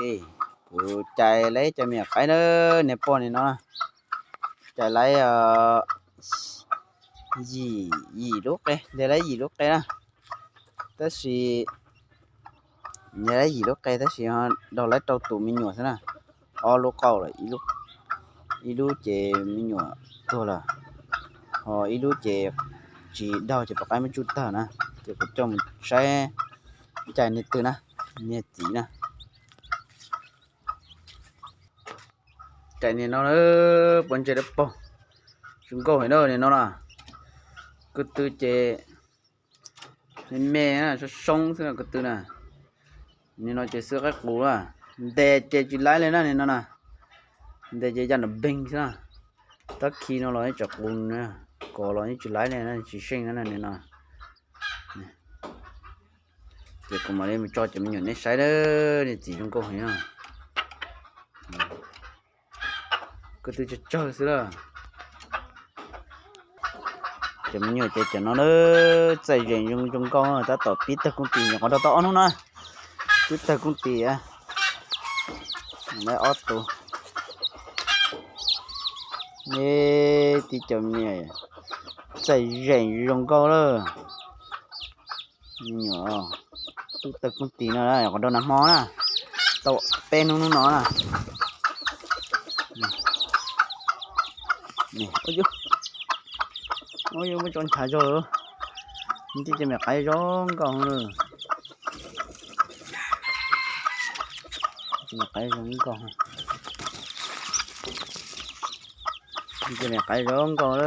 Kuv cais lawv cov me nyuam qaib na, nej pom nim no na, cais lawv yim, yim lub qe, ntes lawv yim lub qe na. Tab sis ntes lawv yim lub qe tab sis daug lawv rau tus me nyuam xwb na. Ob lub qauj lawm, ib lub ces me nyuam tuag lawm, ho ib lub ces tsis daug ces pom qab muab tsuj tawg na. Ces kuv coj mus saib cais niag twg na, niag txiv na. Cais nim no na, pob ntseg dawb paug, zoo nkauj heev na nim no na. Ko tw ces me me na, soob soob xwb ko tw na. Nim no ces xwb qaib qus na, ntes ces tsis laib li na nim no na. Ntes ces ya nram npeeg xwb na. Tab khi no los yeej tseem qus, kos los yeej tsis laib li, tsis seej na nim no. Ces kuv mam li mus tso cov me nyuam nej saib na, niag txiv zoo nkauj heev na. Ko tw tsawg tsawg xwb lawm. Cov me nyuam ces cov no na, txaij zeem zoo zoo nkauj, tab tom pib tawg kooj tis, nyuam qhuav nrog tau ob hnub na, pib tawg kooj tis. Lawv ob tug, neb tib cov me nyuam txaij zeem zoo nkauj lawm. Me nyuam pib tawg kooj tis no, qhov rau nag hmo na, tau peb hnub hnub no na. Ua yuav muab tso nchav zog, tib cov me nyuam qaib zoo nkauj. Cov me nyuam qaib zoo nkauj, cov me nyuam qaib zoo nkauj.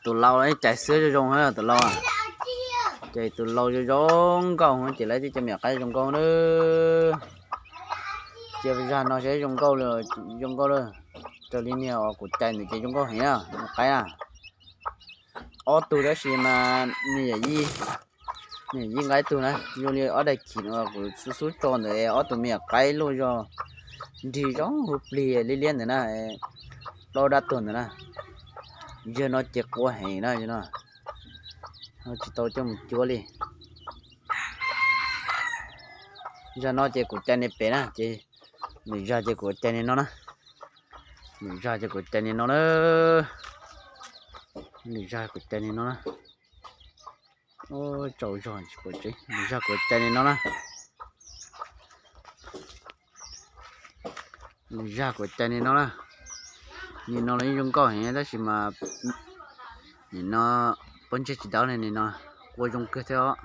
Tus lau cais xwb zoo zoo, tus lau, ces tus lau zoo zoo nkauj ces lawv tib cov me nyuam qaib zoo nkauj na. Cia zag no saib zoo nkauj, zoo nkauj lawm. Raws li niag uas kuv cais ntawd ces zoo nkauj heev na, me nyuam qaib na. Ob tug tab sis mas nws yam yij, nws yam yij nqa ib tug na, zoo li ob daim khim no kuv xub xub tso ntawd, ob tug me nyuam qaib luaj zog, nrig zoo huv plig liab liab ntawd na, plaub dab tuag ntawd na. Yawg no ces qua heev na, yawg no tsis tau coj mus cuab li. Zag no ces kuv cais niag pem na, ces nws zag ces kuv cais niag no na. Nws zag ces kuv cais niag no na. Nws zag kuv cais niag no na. Tsaus zog tsis pom tseeb, nws zag kuv cais niag no na. Nws zag kuv cais niag no na. Niag no los yeej zoo nkauj heev tab sis mas nim no pob ntseg tsis dawb li, nim no qua zoo kawg thiab os.